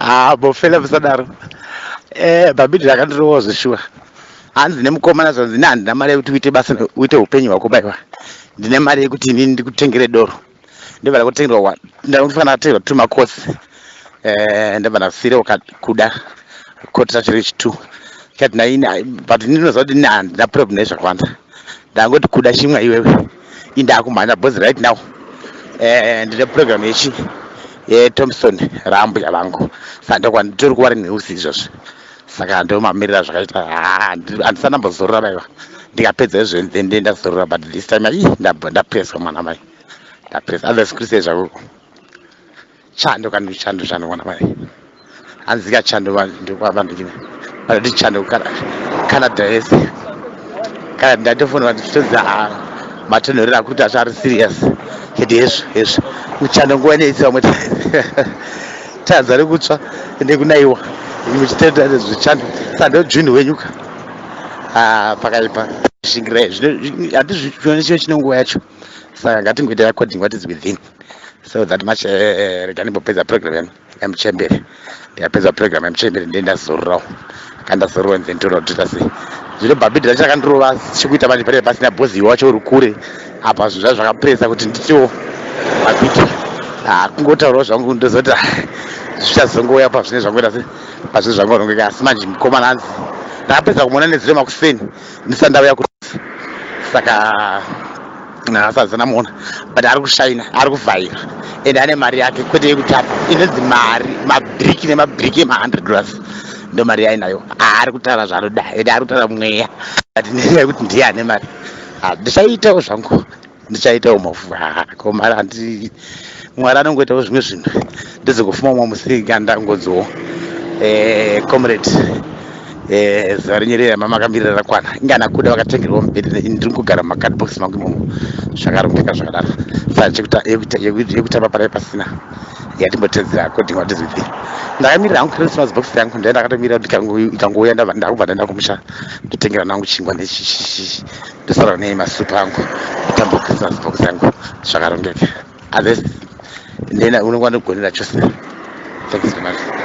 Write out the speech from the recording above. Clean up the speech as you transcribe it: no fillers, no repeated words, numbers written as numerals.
Ah, bofela musadaro. Bhabhidhi rakandirovawo zveshuwa. Hanzi nemukomana zvanzi ini handina mari yekuti uite basa uite upenyu hwako baiwa. Ndine mari yekuti inini ndikutengere doro. Ndobva ndakutengerwa ndakufanira kutengerwa tumakosi. Ndobva ndasiirawo kuda koti racho rechi2. Tikati naini but ndinoziva kuti ini handina problem nezvakawanda. Ndangoti kuda chimwa iwewe. Indakumhanya because right now ndine program yechi yeThompson raambuya vangu. Saka ndokwanditori kuva renheusi izvozvi. Saka ndomamirira zvakaita handisati ndambozorora baiwa. Ndikapedza izvo then ndazorora but this time ii ndapreswa mwana mai. Ndapreswa otherwise kuri sei zvako. Chando kana chando chando mwana mai. Hanzika chando ndokwavandikina. Vanoti chando Canada yese. Kana ndatofonera ndichitodzi matonhorero akuti acho ari serious. Chete hezvo hezvo. Muchando nguva inoitsi vamwe tadza rekutsva nekunaiwa. Muchitenda nezvechando. Saka ndojuni wenyu ka. Ah, pakaipa. Shingirai. Zvino handizvioni chino chine nguva yacho. Saka ngatingoita according what is within. So that much rega ndimbopedza program yamuchembere. Ndikapedza program yamuchembere ndiye ndazororawo. Kandazorora then toona kuti toita sei. Zvino bhabhidhi racho rakandirova chekuita manje panenge pasina bhozi iwe wacho uri kure. Apa zvinhu zvacho zvakapresa kuti nditiwo bhabhidhi. Ah, kungotaurawo zvangu ndozoti zvichazongouya pazvine zvangoita sei pazvine zvangorongeka asi manje mukomana hanzi ndakapedza kumuona nezuro makuseni ndisati ndauya ku saka nhasi handisati ndamuona but ari kushaina ari kuvhaira ende ane mari yake kwete yekutapa inonzi mari mabhiriki nemabhiriki ema$100 ndo mari yainayo. Ari kutaura zvaanoda ende ari kutaura mweya but nenyaya yekuti ndiye ane mari ndichaitawo zvangu ndichaitawo mhofu. Ko mari handi Mwari anongoitawo zvimwe zvinhu ndezekufuma umwe musi ndangonziwo comrade zuva renyu rerama makamirira rakwana. Inga kuda vakatengerwa mubhedhi ndiri kugara mumacardbox mangu imomo zvakarongeka zvakadaro. Saka yekutamba panai pasina yatimbotedzera according what is within. Ndakamirira hangu Christmas box yangu ndai ndakatomirira kuti ikangouya ndakubva ndaenda kumusha ndotengera nangu chingwa nechichichi ndosara nemasupu angu ndotamba Christmas box yangu zvakarongeka. Others ndena unenge wandigonera chose. Thanks very much.